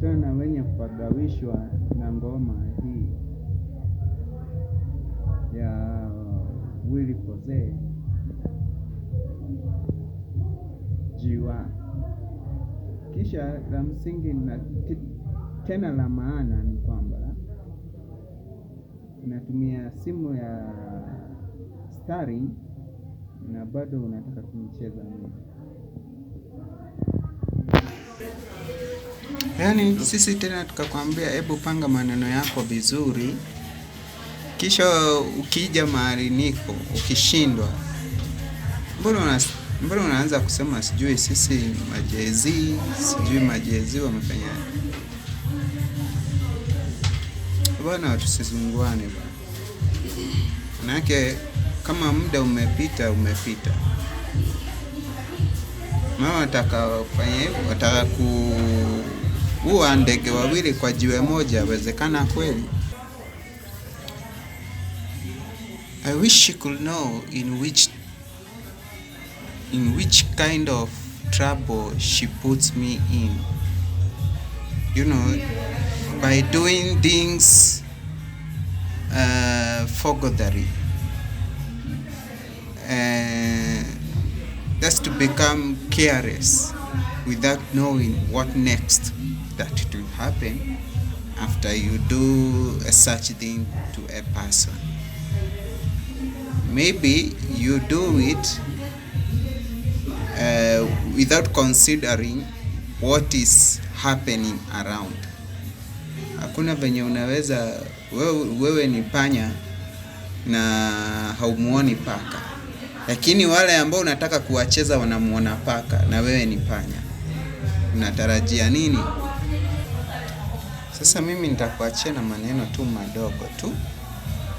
Patana na wenye kupagawishwa na ngoma hii ya Willy Pozze Jiwa. Kisha la msingi na tena la maana ni kwamba unatumia simu ya Starlink na bado unataka kunicheza mimi. Yaani sisi tena tukakwambia hebu panga maneno yako vizuri, kisha ukija mahali niko ukishindwa, mbona unaanza kusema sijui sisi majezi, sijui majezi wamefanya bwana, tusizunguane bwana. Manake kama muda umepita umepita. Mama wataka kufanya hivyo, wataka kuua ndege wawili kwa jiwe moja, wezekana kweli? I wish she could know in which kind of trouble she puts me in. By doing things forgery. That's to become careless without knowing what next that it will happen after you do a such thing to a person. Maybe you do it without considering what is happening around. Hakuna venye unaweza wewe ni panya na haumuoni paka, lakini wale ambao unataka kuwacheza wanamuona paka na wewe ni panya. Unatarajia nini? Sasa mimi nitakuachia na maneno tu madogo tu,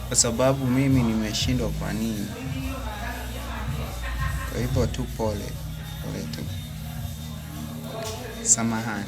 kwa sababu mimi nimeshindwa kwa nini. Kwa hivyo tu pole pole tu, samahani.